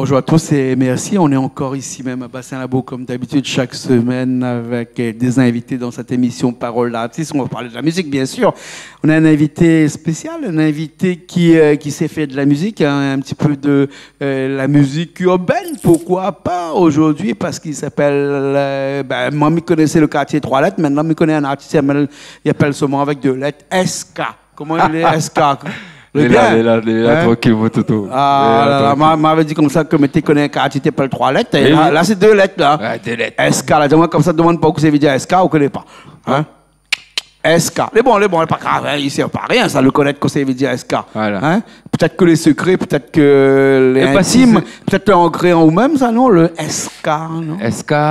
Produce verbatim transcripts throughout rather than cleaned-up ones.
Bonjour à tous et merci. On est encore ici même à Bassin Labou, comme d'habitude, chaque semaine, avec, euh, des invités dans cette émission Parole d'artiste. On va parler de la musique, bien sûr. On a un invité spécial, un invité qui, euh, qui sait faire de la musique, hein, un petit peu de, euh, la musique urbaine, pourquoi pas aujourd'hui, parce qu'il s'appelle, euh, ben, moin, mi koné le quartier Trois Lettres, mintnan, mi koné in artis, li apèl, li apèl soman avèk dé lèt, S K. Koman i lé, S K ? Lé bien. Lé la, lé la, lé la, hein ? Trankil, mon toto. Ah la la, moin, moin lavé di konmsa ke mi té koné in kartié té apèl Trois Lettres, é la, la sé dé lèt la. Ouais, dé lèt. S K, la, di amoin konmsa, demann pa kosa i vé dir S K, ou koné pa. Hein ? S K. Lé bon, lé bon, lé pa grav, hein, i sèrv pa rien sa, le konèt kosa i vé dir S K. Voilà. Hein ? Pétèt ke lé sekré, pétèt ke lé intim, pétèt lé ankré an ou mèm sa, non, le S K, non ? S K,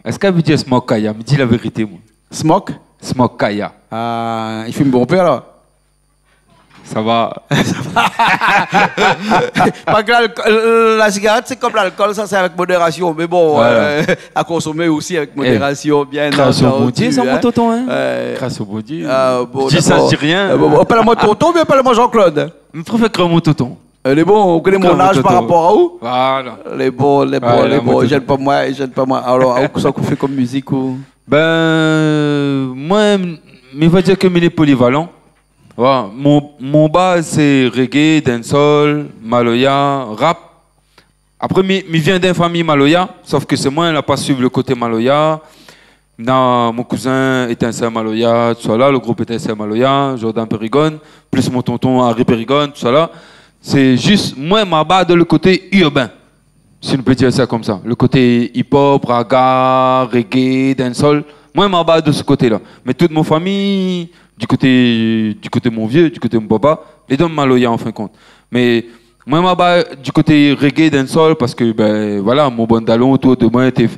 S K i vé dir smoke kaya, mi di la vérité, moin. Smoke ? Smoke kaya. Ah, i fim bonpé alor ? Sa va. Pa ke l'alkol, la sigarèt, sé konm l'alkol, sa sé avèk modérasion. Mé bon, euh, a konsomé osi avèk modérasion, bien antandu, hein. Voilà. Eh, gras o Bondié sa, mon tonton, hein. Gras o Bondié. Mi di sa, mi di rien. Euh, bon, bon, apèl amoin tonton, mé apèl amoin Jean-Claude. Mi préfèr kriyé amoin tonton. Euh, lé bon, ou koné mon az par rapor a ou ? Voilà. Lé bon, lé bon, lé bon. Voilà, mon toto. Jèn pa moin, jèn pa moin. Alor, ou, kosa ou fé konm mizik, ou ? Ben, moin, mi va dir ke mi lé polivalan. Voilà, mon, mon baz sé reggae, dancehall, maloya, rap. Apré, mi, mi vien d'in famiy maloya, sof ke sé moin la pa suiv le koté maloya. Na mon kouzin Étincelle Maloya, tousala, le group Étincelle Maloya, Jordan Périgone, plis mon tonton Harry Périgone, tousala. Sé zis, moin, ma bar dan le koté urbain, si nou pé dir sa konmsa. Le koté hip-hop, raga, reggae, dancehall, moin, ma bar de se koté-la. Mé tout mon famiy, du koté, du koté mon vié, du koté mon papa, lé dan maloya, an fin de kont. Mé moin, ma bar du koté reggae, dancehall, parske, ben, voilà, mon bann dalon otour de moin té,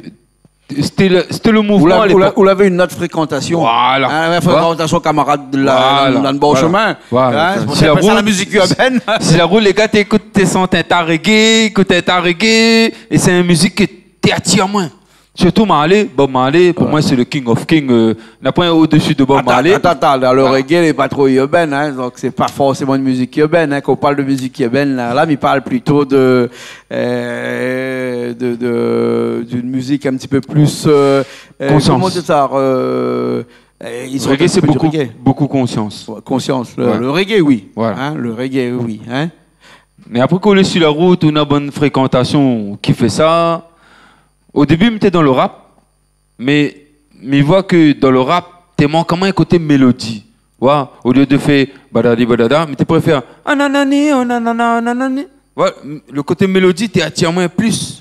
sété le, sété le mouvman a lépok. Ou lavé, ou la, ou lavé in ot frékantasion. Voilà. Hein, in frékantasion kamarad la, la, la bor shomin. Voilà. Hein, sé pou sa i apèl sa la mizik urbaine. Si la rout, lé gars té ékout, té sant in ta reggae, ékout in ta reggae, é sé in mizik ke té atir amoin. Sirtou Marley, Bob Marley, pou moin, sé le king of king, euh, na poin odsi de Bob Marley. Atann, atann, atann, le reggae lé pa tro urbain, hein, donk sé pa forséman in mizik urbain, hein. Kan ou parl de mizik urbain, la, la, mi parl plito de, euh, de, de, d'in mizik in ti pé plis, euh, euh, koman dir sa, euh, euh, i sort in ti pé du reggae. Reggae, sé bokou, bokou konsians. Ouais, konsians. Le, le reggae, oui. Voilà. Hein, le reggae, oui, hein. Mé apré, kan ou lé si la rout, ou na bann frékantasion ki fé sa. O débi, mi té dan le rap, mé mi voi ke dan le rap, té mank amoin in koté mélodi. Voilà, olié de fé badadi badada, mi té préfèr ananani, oh nanana, ananani. Voilà, le koté mélodi té atir amoin plis,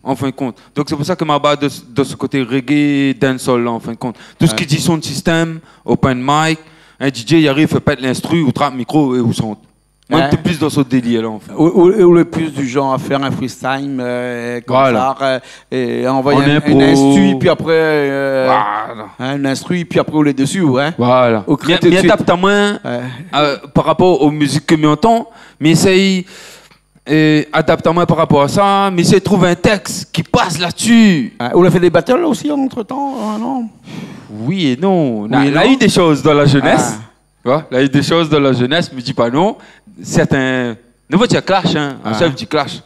an fin de kont. Donk sé pou sa ke ma bar de, de se koté reggae, dancehall la, an fin de kont. Tout sak i di sound system, open mic, in DJ i ariv, fé pèt l'instru, ou trap mikro é ou sant. Moin, mi té plis dan se délir-la, an fin. Ou, ou, ou lé plis du janr a fèr in freestyle, euh, konmsa, euh, é anvoy in, in instru, épi apré, euh, in instru, épi apré, ou lé desi, hein. Voilà. Ou kré tout suit. Mi, mi adapt amoin, euh, par rapor o mizik ke mi antann, mi éséy, euh, adapt amoin par rapor a sa, mi éséy trouv in tèks ki pas la dsi. Hein, ou la fé dé battle osi antretan, euh, non ? Oui é non. Oui é non. Na, na u dé shoz dan la jénès. Ah. Tu vois, la u dé shoz dan la jénès, mi di pa non. Sèrtin, nou va dir clash, hein, an sèf di clash.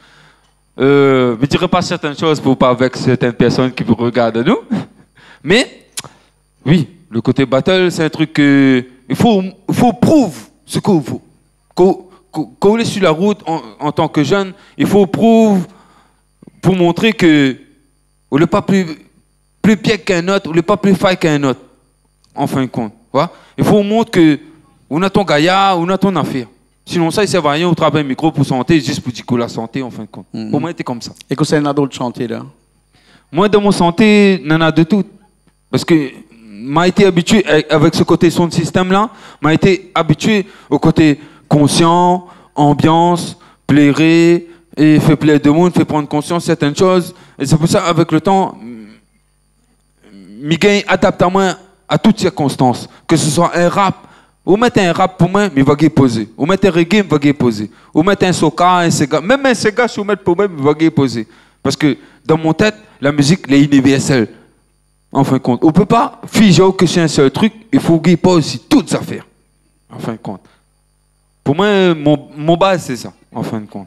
Euh, mi diré pa sèrtin shoz pou pa vèks sèrtin pèrsone ki pé regard anou. Mé, oui, le koté battle, sé in truk ke i fo, i fo prouv sak ou vo. Kan, kan, kan ou lé si la rout an, an tan ke jenn, i fo prouv pou montré ke ou lé pa pli, pli pièd k'in ot, ou lé pa pli fay k'in ot, an fin de kont. Voilà. I fo ou mont ke ou na ton gayar, ou na ton afèr. Sinonsa, i sèrv arien ou trap in mikro pou santé, zis pou di ke ou la santé, an fin de kont. Mhm. Pou moin, té konmsa. É kosa néna dan out santé la ? Moin, dan mon santé, néna de tout. Parske ma été abitié a-, avèk se koté sound system la, ma été abitié o koté konsian, anbians, pléré, é fé plèr demoun, fé pran konsians sèrtin shoz. É sé pou sa, avèk le tan, mi gingn adapt amoin a tout sirkonstans. Ke se soi in rap, ou mèt in rap pou moin, mi va gingn pozé. Ou mèt in reggae, mi va gingn pozé. Ou mèt in soca, in séga, mèm in séga, si ou mèt pou moin, mi va gingn pozé. Parske dan mon tèt, la mizik lé inivèrsèl. An fin de kont, ou pé pa fizé aou ke si in sèl truk, i fo ou gingn poz si tout zafèr. An fin de kont. Pou moin, mon, mon baz, sé sa, an fin de kont.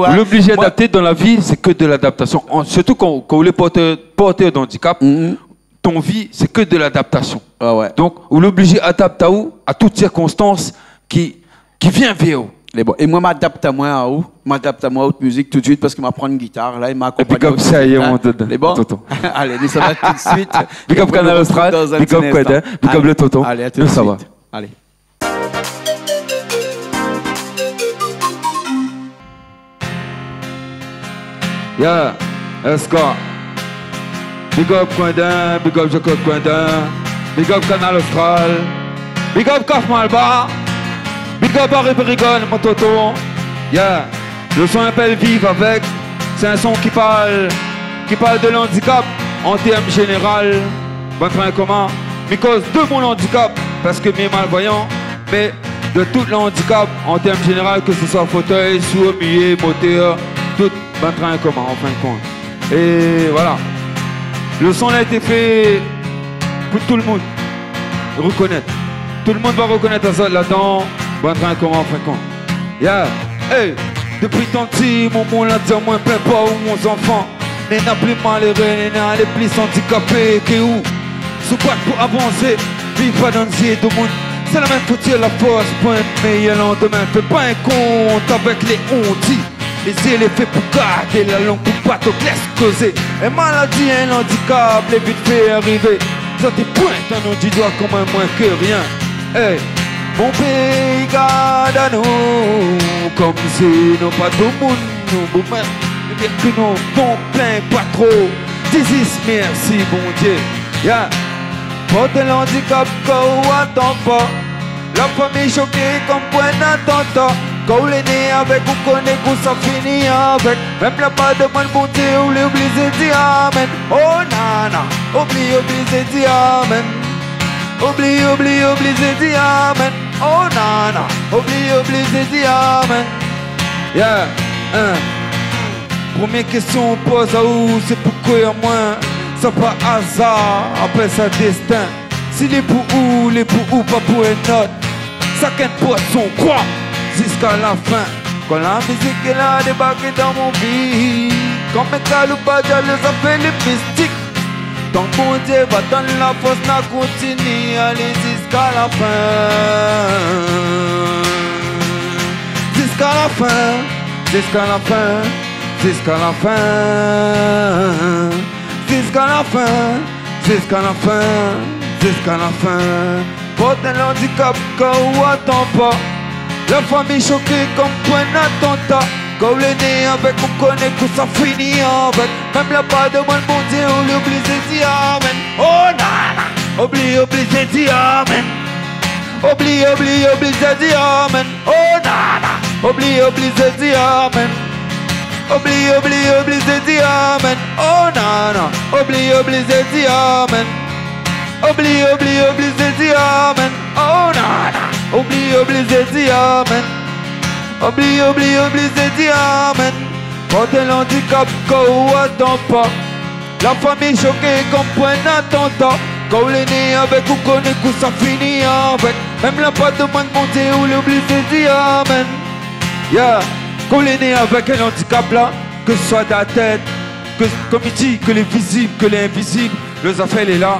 tou, in. Ou lé oblizé adapté. Dan la vi, sé ke de ladaptasion. An, sirtou kan, kan ou lé porteur, porteur d'handicap, ton vi, sé ke de ladaptasion. Ah ouais. Donk, ou lé oblizé adapt aou a tout sirkonstans ki, ki vien vèr ou. Lé bon. É moin, ma adapt amoin aou, ma adapt amoin a out mizik tout suit parske ma pran in gitar la é ma akonpagn aou tout suit, in. Lé bon ? Big up, sa i lé, mon tonton. Alé, nou sava tout suit. Big up Kanal Austral, big up Quentin, big up le tonton. Alé, a tout suit. Nou sava. Alé. Yeah, S K. Big up Quentin, big up Jacob Quentin, big up Kanal Austral, big up Kaf Malbar, big up Harry Périgord, mon tonton. Yeah, le son i apèl Viv Avèk. Sé in son ki parl, ki parl de l'handicap an tèrm zénéral. Bann trin koman, mi koz de mon handicap, parske mi lé malvoyan, mé de tout l'handicap an tèrm zénéral, ke se soi fotèy, sour, miyé, motèr, tout bann trin koman, an fin de kont. É voilà. Le son la été fé pou tout le moun rekonèt. Tout le moun va rekonèt azot ladan, bann trin koman, an fin de kont. Yeah. Hey, dopi tan ti, momon la di amoin, plin pa ou, mon zanfan. Néna pli maléré, néna lé pli andikapé ke ou. Si ou bat pou avansé, viv pa dan zié domoun. Sé la mèm fouti lafors pou in méyèr landmin. Fé pa in kont avèk lé ondi. Lé zié lé fé pou gardé la lang, pou pa to lès kozé. In maladi, in andikap, lé vit fé arivé. Zot i point anou di doi konm in moin ke rien. Hey, Mon péi gard anou, konmsi nou pa domoun, nou boumèt, nou di ke nou, nou plin pa tro. Dizis mèrsi Bondié. Yeah. Port in landikap kan ou atann pa. La fami shoké konm pou in atanta. Kan ou lé né avèk, ou koné kosa fini avèk. Mèm la pa domann Bondié, ou lé oblizé di amèn. Oh nana, obli, oblizé di amèn. Obli, obli, oblizé di amèn. Oh nana, obli, oblizé di amèn. Yeah, hein. Promié késtion ou poz aou, sé poukosa moin, sa pa azar, apèl sa dèstin. Si lé pou ou, lé pou ou, pa pou in ot. Shakinn port son kroi ziska la fin. Kan la mizik la débarké dan mon vi, konm in kalouba, diab la fé lé mistik. Tank Bondié va tann la fors, na kontinié alé ziska la fin. Ziska la fin, ziska la fin, ziska la fin, ziska la fin, ziska la fin, ziska la fin. Port in landikap kan ou atann pa. La fami shoké konm pou in atanta. Kan ou lé né avèk, ou koné kosa fini avèk. Mèm la pa domann Bondié, ou lé oblizé di amèn. Oh nana, obli, oblizé di amèn. Obli, obli, oblizé di amèn. Oh nana, obli, oblizé di amèn. Obli, obli, oblizé di amèn. Oh nana, obli, oblizé di amèn. Obli, obli, oblizé di amèn. Oh nana, obli, oblizé di amèn. Obli, obli, oblizé di amèn. Port in landikap kan ou atann pa. La fami shoké konm pou in atanta. Kan ou lé né avèk, ou koné kosa fini avèk. Mèm la pa domann Bondié, ou lé oblizé di amèn. Yeah. Kan ou lé né avèk in landikap la, ke se soi dan la tèt, ke, konm i di, ke lé vizib, ke lé invizib, lo zafèr lé la.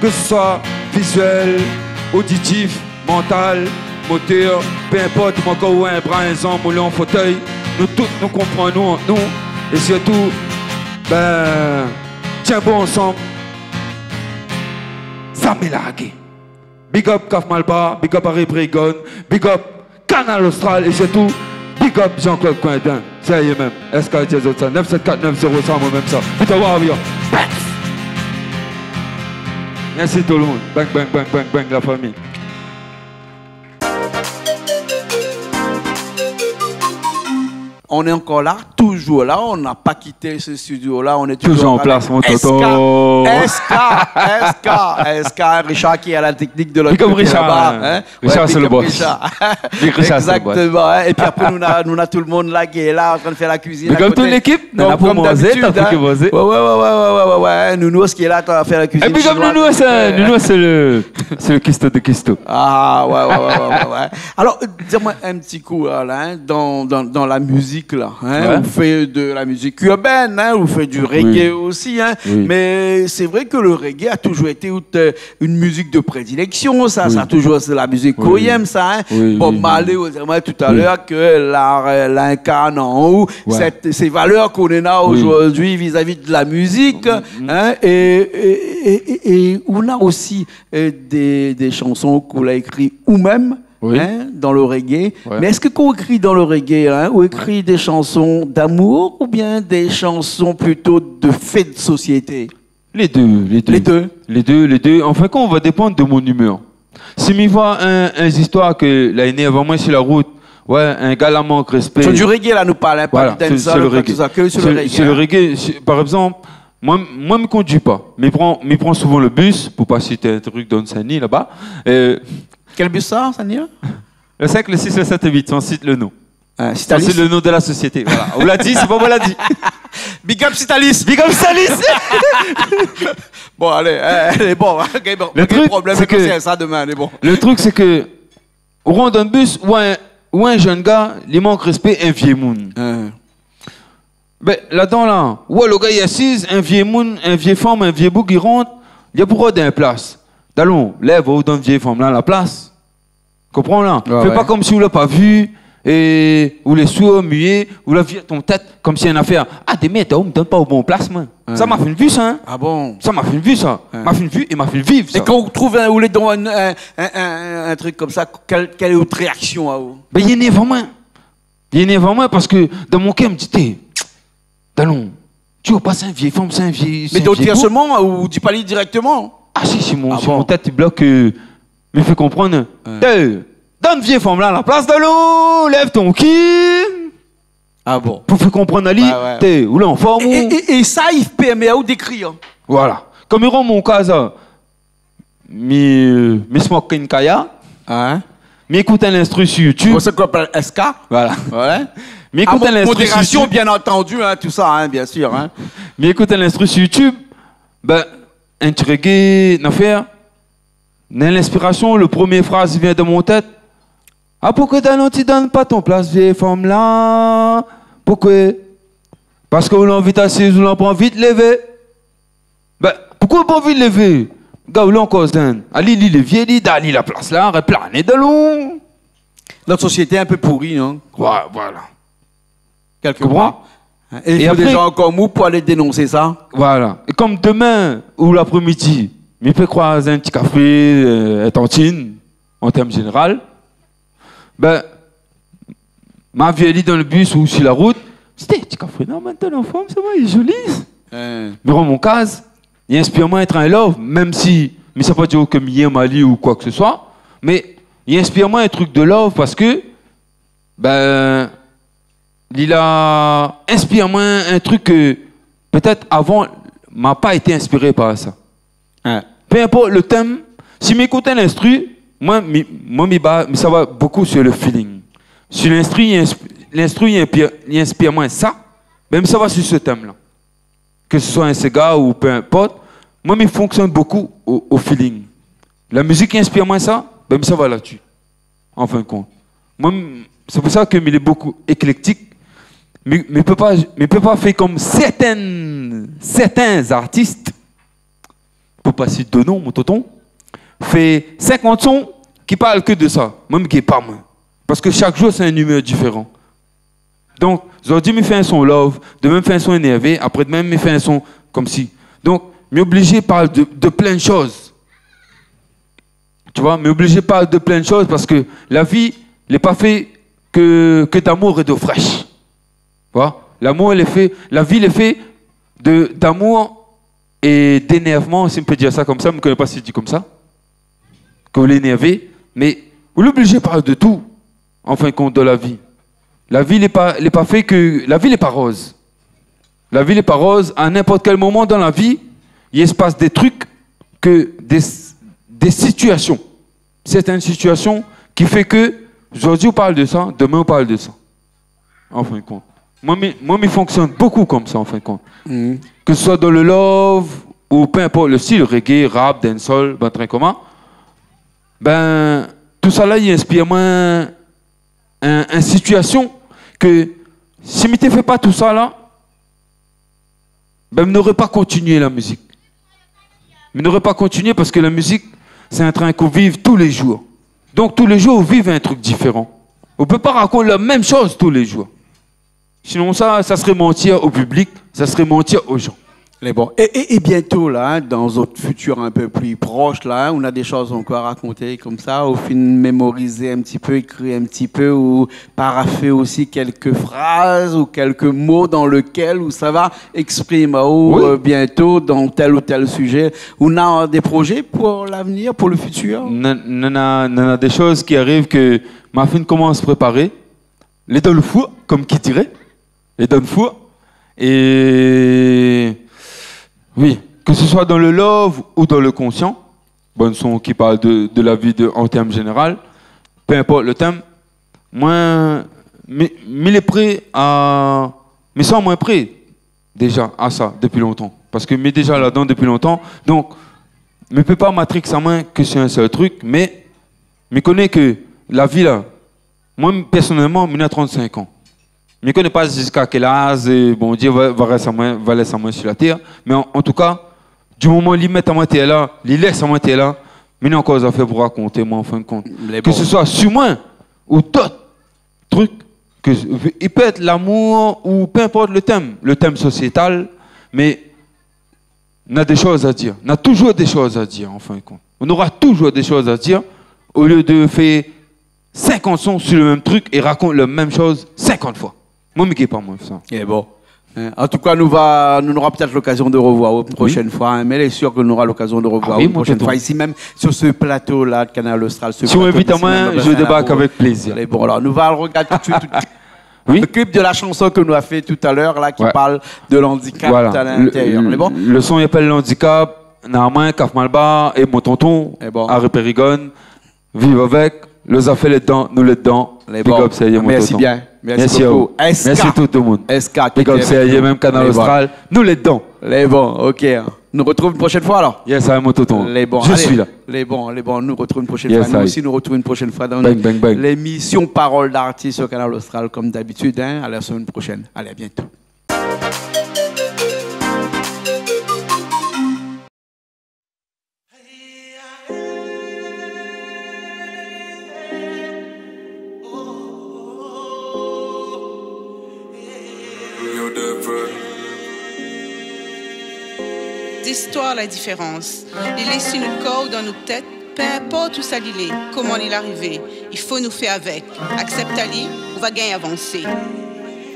Ke se soi vizièl, oditif, mantal, motèr, pé inport, moin kan ou in bra, in zanm, ou lé an fotèy, nou tout nou konpran nou ant nou, é sirtou, bin, tienbo ansanm, zamé largé. Big up Kaf Malbar, big up Harry Prégon, big up Kanal Austral, é sirtou, big up Jean-Claude Coindin. Sérié mèm. S K J Z sa, nèf sèt kat nèf zéro sa, moin mèm sa. Putain, wa, wa. Mèrsi tout lo moun. Bang, bang, bang, bang, bang, la fami. On est encore là, toujours là, on n'a pas quitté ce studio-là, on est toujours en place, mon tonton. S K, S K, S K, Richard qui est à la technique de l'autre côté là-bas, hein. Big up Richard. Richard, sé lo boss. Big Richard, sé lo boss. Exactement, hein. Et puis après, nou na, nou na tout le monde là qui est là en train de faire la cuisine à côté. Big up tout lékip. Non, non, konm dabitid, hein. Ouais, ouais, ouais. Nounours qui est là, qui va faire la cuisine chinoise. Et big up Nounours, hein. Nounours, sé lo, sé lo kisto de kisto. Ah, ouais, ouais. Alors, euh, dis-moi un petit coup, là, hein, dans, dans, dans la musique, là, hein, ou fé de la musique urbaine, hein, ou fé du reggae aussi, hein. Oui. Mais c'est vrai que le reggae a toujours été out-, euh, une musique de prédilection, ça, ça a toujours, c'est la musique k'ou yèm, sa, hein. Oui, oui, oui. Bob Marley, ou la di amoin tout à l'heure ke la, la inkarn an ou, cette, ces valeurs k'ou néna zordi vis-à-vis de la musique, hein, é, é, é, é ou na osi, euh, des, des chansons k'ou la ékri ou mèm, hein, dans le reggae. Ouais. Mais est-ce que kan ou ékri dans le reggae, hein, ou ékri des chansons d'amour ou bien des chansons plutôt de faits de société ? Les deux, les deux. Les deux. Les deux, les deux. An fin d'kont, va dépann de mon humeur. Si mi voi in, in zistoir ke la énèrv amoin si la rout, ouais, in gars la mank rèspé. Sur du reggae, là, nou parl, hein, pas du dancehall, pas tout ça, que sur le reggae, hein. Voilà, sé, sé lo reggae. Sé, sé lo reggae, sé, par égzanp, moin, moin, mi kondui pa. Mi pran, mi pran souvan lo bis, pou pa sit in truk dan Saint-Denis, laba. Euh, Quel bus ça, Saint-Denis, là ? Lo sink, lo sis, lo sèt, lo uit, san sit lo non. Euh, Sitalis. Sa, sé lo non de la sosiété, voilà. Ou la di, sé pa moin la di. Big up Sitalis. Big up Sitalis. Bon, alé, euh, alé, bon, OK, bon, lo truk, problèm, sé ke sa, domin, alé, bon. Lo truk, sé ke, ou rant dan bis, ou in, ou in jenn gars, li mank rèspé in vié moun. Hein. Bin, ladan la, ou lo gars i asiz, in vié moun, in vié fanm, in vié boug, i rant, li la pou rod in plas. Dalon, lèv, ou donn vié fanm la la plas. Konpran la ? Ouais, ouais. Fé pa konmsi ou la pa vi, é, ou lé sour, miyé, ou la vir ton tèt, konmsi in afèr. Ah, dé mèt, ou mi donn pa o bon plas, moin. Ouais. Sa, ma fine vi sa, in. Ah bon ? Sa, ma fine vi sa. Ouais. Ma fine vi é ma fine viv sa. É kan ou trouv in, ou lé dan in, in, in, in, in trik konmsa, kèl, kèl lé out réaksion, aou ? Bin, i énèrv amoin. I énèrv amoin parske dan mon kèr, mi di, té, Dalon, ti oi pa, sé in vié fanm, sé in vié, sé in vié boug. Mé donk, sèlman, ou di pa li dirèkteman ? Ah si, si, mon, si mon tèt i blok, euh, mi fé konprann, euh, té, donn vié fanm la la plas, Dalon, lèv ton ki. Ah bon ? Pou fé konprann ali, ouais, ouais, té, ou lé an form, é, ou é, é, é sa, i pèrmé aou d'ékrir. Voilà. Konm i rann mon kaz, mi, mi smoke in kaya. Hein ? Mi ékout in instru sur YouTube. Pou sak i apèl S K. Voilà. Ouais. Mi ékout in instru sur YouTube. À mo-, modération, bien entendu, hein, tout ça, hein, bien sûr, hein. Mi ékout in instru sur YouTube. Bin, in ti reggae, in afèr. Néna linspirasion, le promié fraz i vien dan mon tèt. Ah, poukosa Dalon ti donn pa ton plas vié fanm la ? Poukosa ? Parske ou lanvi asiz, ou la pa anvi lévé. Bin, poukosa ou pa anvi lévé ? Gars, ou lé ankor zenn. Ali, li lé vié, li, done ali la plas la, arèt plané, Dalon. Notre société est un peu pourrie, non ? Ouais, voilà. Quelque part. Konpran ? Hein, é i fo dé jan ankor mou pou alé dénonsé sa. Voilà. É konm domin ou laprémidi, mi pé kroiz in ti kafé, euh, in tantine, an tèrm zénéral, bin, ma vi ali dan le bis ou si la rout, té, ti kafé, non, mé té an form, sa va, lé zoli. Hein. Mi rann mon kaz, i inspir amoin èt in love, mèm si, mi sa pa dir ke mi yèm ali ou koi ke se soi, mé i inspir amoin in trik de love parske, bin, li la inspir amoin in trik ke pétèt avan, ma pa été inspiré par sa. Hein. Peu importe le thème, si mi ékout in instru, moin, mi, moin, mi ba, mi sava beaucoup sur le feeling. Si l'instru, i insp-, l'instru, i inspir, i inspir amoin sa, bin, mi sava sur ce thème-là. Ke se soi in séga ou peu importe, moin, mi fonksionn beaucoup au, au feeling. La mizik i inspir amoin sa, bin, mi sava la-dsi. An fin de kont. Moin, m-, sé pou sa ke mi lé bokou ékléktik. Mi, mi pé pa, mi pé pa fé konm sèrtin, sèrtin artis, pou pa sit de non, mon tonton, fé sinkant son ki parl ke de sa. Moin, mi gingn pa, moin. Parske shak zour, sé in imèr diféran. Donk, zordi mi fé in son love, domin mi fé in son énèrvé, apré domin mi fé in son konmsi. Donk, mi oblizé parl de, de plin de shoz. Tu vois, mi oblizé parl de plin de shoz parske la vi lé pa fé ke, ke d'amour é d'eau fraîche. Tu vois ? L'amour, lé fé, la vi lé fé de, d'amour é d'énèrvman, si mi pé dir sa konmsa, mi koné pa si i di konmsa, ke ou lé énèrvé, mé ou lé oblizé parl de tout, an fin de kont, dan la vi. La vi lé pa, lé pa fé ke, la vi lé pa roz. La vi lé pa roz, a ninport kèl moman dan la vi, i spas dé trik ke dé, dé sitiasion. Sèrtin sitiasion ki fé ke zordi ou parl de sa, domin ou parl de sa. An fin de kont. Moin, mi, moin, mi fonksionn bokou konmsa, an fin de kont. Mhm. Ke se soi dan le love ou peu importe le style, reggae, rap, dancehall, bann trin konmsa, bin, tousala, i inspir amoin in, in sitiasion ke si mi té fé pa tousala, bin, mi noré pa kontinié la mizik. Mi noré pa kontinié parske la mizik, sé in trin k'ou viv tou lé zour. Donk, tou lé zour, ou viv in trik diféran. Ou pé pa rakont la mèm shoz tou lé zour. Sinon, sa, sa sré mantir o piblik, sa sré mantir o jan. Mé bon, é, é, é bientôt, la, hein, dans votre futur un peu plus proche, la, hein, ou na dé shoz ankor a rakonté konmsa, ou fine mémorizé in ti pé, ékri in ti pé, ou parafé osi kèlk fraz ou kèlk mo dan lekèl ou sava éksprim aou, oui, euh, bientôt dan tèl ou tèl sujé. Ou na dé projé pou l'avenir, pou le futur ? Na, na, na, na dé shoz ki ariv ke ma fine komans préparé. Lé dan le four, konm ki diré. Lé dan le four. É oui, ke se soi dan le love ou dan le konsian, bann son ki parl de, de la vi de, an tèrm zénéral, peu importe le thème, moin, mi, mi lé pré a, mi san moin pré déza a sa dopi lontan. Parske mi lé déza ladan dopi lontan. Donk, mi pé pa matriks amoin ke sé in sèl trik, mé mi koné ke la vi la, moin, pèrsonèlman, mi na trant-sink an. Mi koné pa ziska kèl az, euh, Bondié va, va rès amoin, va lès amoin sur la tèr. Mé an, an tou ka, di moman li mèt amoin tèr la, li lès amoin tèr la, mi na ankor zafèr pou rakonté, moin, an fin de kont. Mé bon. Ke se soi sur moin ou dot, truc, que, il peut être l'amour ou peu importe le thème, le thème sociétal, mais on a des choses à dire. On a toujours des choses à dire, en fin de compte. On aura toujours des choses à dire au lieu de faire cinquante sons sur le même truc et raconter la même chose cinquante fois. Moin, mi gingn pa, moin, sa. É bon. Hein, an tou ka, nou va, nou nora pétèt lokazion de revoir aou in proshèn foi, hein, mé lé sir ke nou nora lokazion de revoir aou in proshèn foi isi mèm, sur ce plateau-là de Kanal Austral, ce plateau d'ici même, dans un amoureux. Ah oui, mon tonton. Si ou invit amoin, mi débark avèk plézir. Lé bon, alor, nou va regard tout de suite, tout de suite le clip de la chanson ke nou la fé talèr la, ki parl de l'handicap à l'intérieur. Voilà. Lé bon ? Le, le son i apèl L'handicap, néna moin, Kaf Malbar é mon tonton, Harry Périgone. Viv avèk, lo zafèr lé dedan, nou lé dedan. Lé bon. Big up, sérieux, mon tonton. Merci bien. Merci beaucoup. Merci à vous. S K. Merci tout le monde. S K, big up, sérieux, mèm Kanal Austral, nou lé dedan. Lé bon, ok. Nou retrouv in proshèn foi, alor. Yes, I, mon tonton. Lé bon, alé. Je suis là. Lé bon, lé bon. Nou retrouv in proshèn foi. Yes, I. Nou osi, nou retrouv in proshèn foi dan, bang, bang, bang, lémisyon Parole d'artiste sur Kanal Austral, comme d'habitude, hein. À la semaine prochaine. Allez, à bientôt. Zistoir la diférans. Li lé si nout kor, dan nout tèt, pé inport ousa li lé, koman li la arivé, i fo nou fé avèk. Aksèp ali, ou va gingn avansé.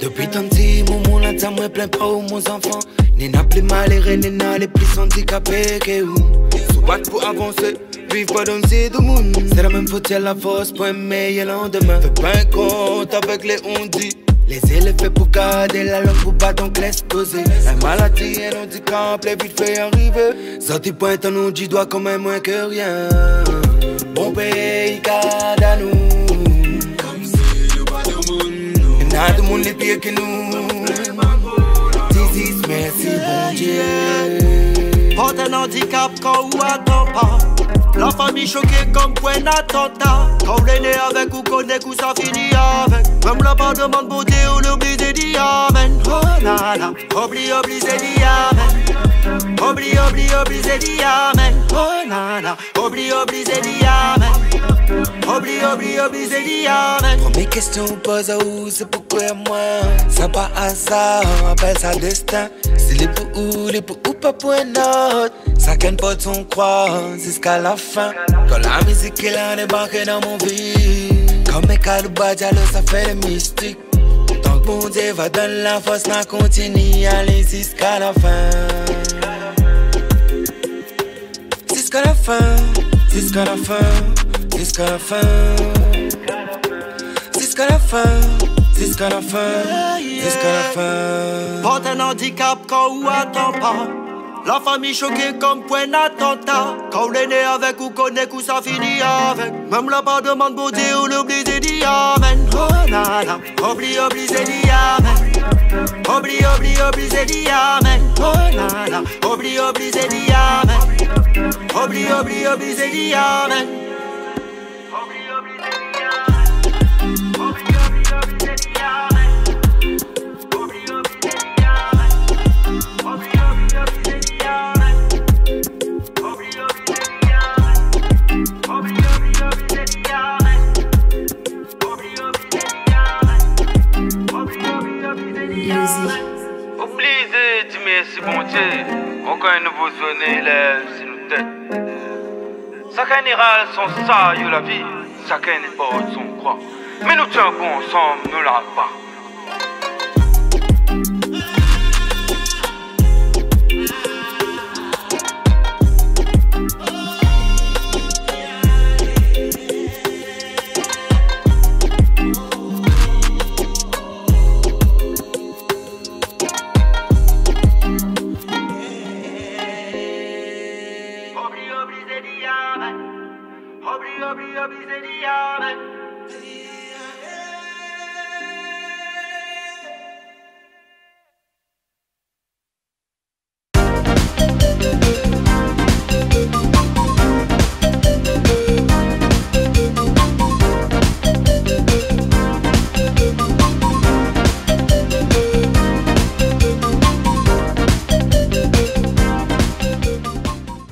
Dopi tan ti, momon la di amoin, plin pa ou, mon zanfan. Néna pli maléré, néna lé pli andikapé ke ou. Si ou bat pou avansé, viv pa dan zié domoun. Sé la mèm fot, la fors pou in méyèr landmin. Fé pa in kont avèk lé ondi. Lé zélèv fé pou gard la lang, pou bat an klès kozé. In maladi, in andikap, lé vit fé arivé. Zot i point anou di doi konm in moin ke rien. Bon péi gard anou. Néna domoun lé pir ke nou. Di zis mèrsi, Bondié. Port in andikap kan ou atann pa. La fami shoké konm pou in atanta. Kan ou lé né avèk, ou koné kosa fini avèk. Mèm la pa demann Bondié, ou lé oblizé di amèn. Oh la la. Obli, oblizé di amèn. Obli, obli, oblizé di amèn. Oh la la. Obli, oblizé di amèn. Obli, obli, oblizé di amèn. Promié késtion ou poz aou, sé poukosa moin ? Sa pa azar, apèl sa dèstin. Si lé pou ou, lé pou ou, pa pou in ot. Shakinn port son kroi ziska la fin. Kan la mizik i la débarké dan mon vi, konm in kado ba dialo, sa fé lé mistik. Tan ke Bondié va donn la fors, la kontinié alé ziska la fin. Ziska la fin, ziska la fin, ziska la fin. Ziska la fin, ziska la fin, ziska la fin. Port in andikap kan ou atann pa. La fami shoké konm pou in atanta. Kan ou lé né avèk, ou koné kosa fini avèk. Mèm la pa demann Bondié, ou lé oblizé di amèn. Oh la la. Obli, oblizé di amèn. Obli, obli, oblizé di amèn. Oh la la. Obli, oblizé di amèn. Obli, obli, oblizé di amèn. Oblizé di mèrsi Bondié, ankor in nouvo zourné i lèv si nout tèt. Shakinn i ral son sharyo la vi, shakinn i port son kroi. Mé nou tien bon ansanm, nou lab pa. Obli, oblizé di amèn. Obli, obli, oblizé di amèn.